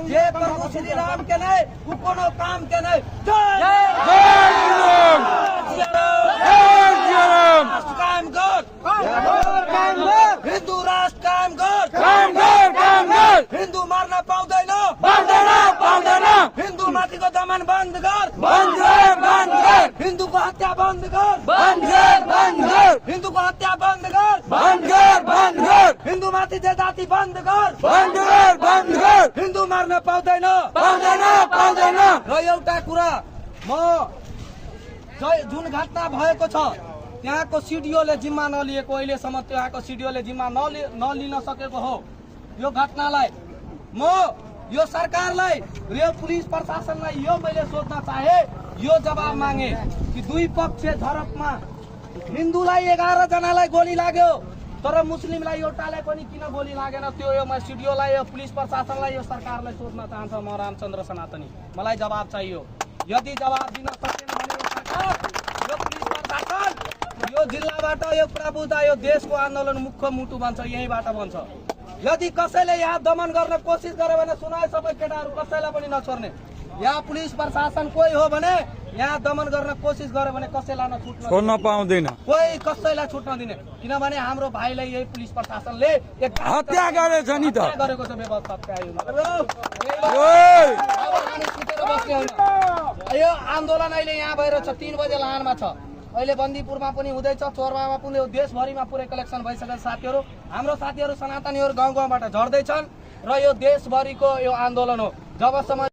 जे प्रभु श्री राम के नहीं वो कोनो काम के नहीं। कायम कर हिंदू राष्ट्र कायम कर हिंदू मार्न पाउँदैन हिंदू माथि को दमन बंद कर हिंदू को हत्या बंद कर हिंदू को हत्या बंद कर हिंदू माथि जे जाति बंद कर हिंदू मार्न पाउँदैन। र एउटा कुरा म जुन घटना भएको छ त्यहाँको सिडिओले जिम्मा नलिएको अहिलेसम्म त्यहाँको सिडिओले जिम्मा नलिन सकेको हो। यो घटनालाई म यो सरकारलाई यो पुलिस प्रशासनलाई यो मैले सोध्न चाहे यो जवाब मागे कि दुई पक्ष झडपमा हिन्दूलाई 11 जनालाई गोली लाग्यो तर मुस्लिमलाई एउटालाई पनि किन गोली लागेन त्यो यो म सिडिओलाई यो पुलिस प्रशासनलाई यो सरकारलाई सोध्न चाहन्छ। म रामचन्द्र सनातनी मलाई जवाब चाहियो। यदि जवाब दिन सकेन भने यो सरकार यो पुलिस प्रशासन यो जिल्लाबाट यो कुरा बुझ्दा यो देशको आन्दोलन मुख्य मुटु बन्छ यहीँबाट बन्छ। यदि कसैले यहाँ दमन गर्न कोसिस गर्यो भने सुनाए सबै केटाहरू कसैलाई पनि नछोड्ने। यहाँ पुलिस प्रशासन कोही हो भने यहाँ दमन गर्न कोसिस गर्यो भने कसैलाई छोड्न पाउँदैन कोही कसैलाई छुट्न दिने किनभने हाम्रो भाइलाई यही पुलिस प्रशासनले हत्या गरेछ नि त गरेको छ व्यवस्था यो आन्दोलन अहिले यहाँ भएर छ 3 बजे लानमा छ अहिले बन्दीपुरमा पनि हुँदैछ चोरमामा पनि देशभरिमा पुरै कलेक्सन भइसकेका साथीहरू हाम्रो साथीहरू सनातनीहरू गाउँ गाउँबाट झर्दैछन् र यो देशभरिको यो आन्दोलन हो। जबसम्म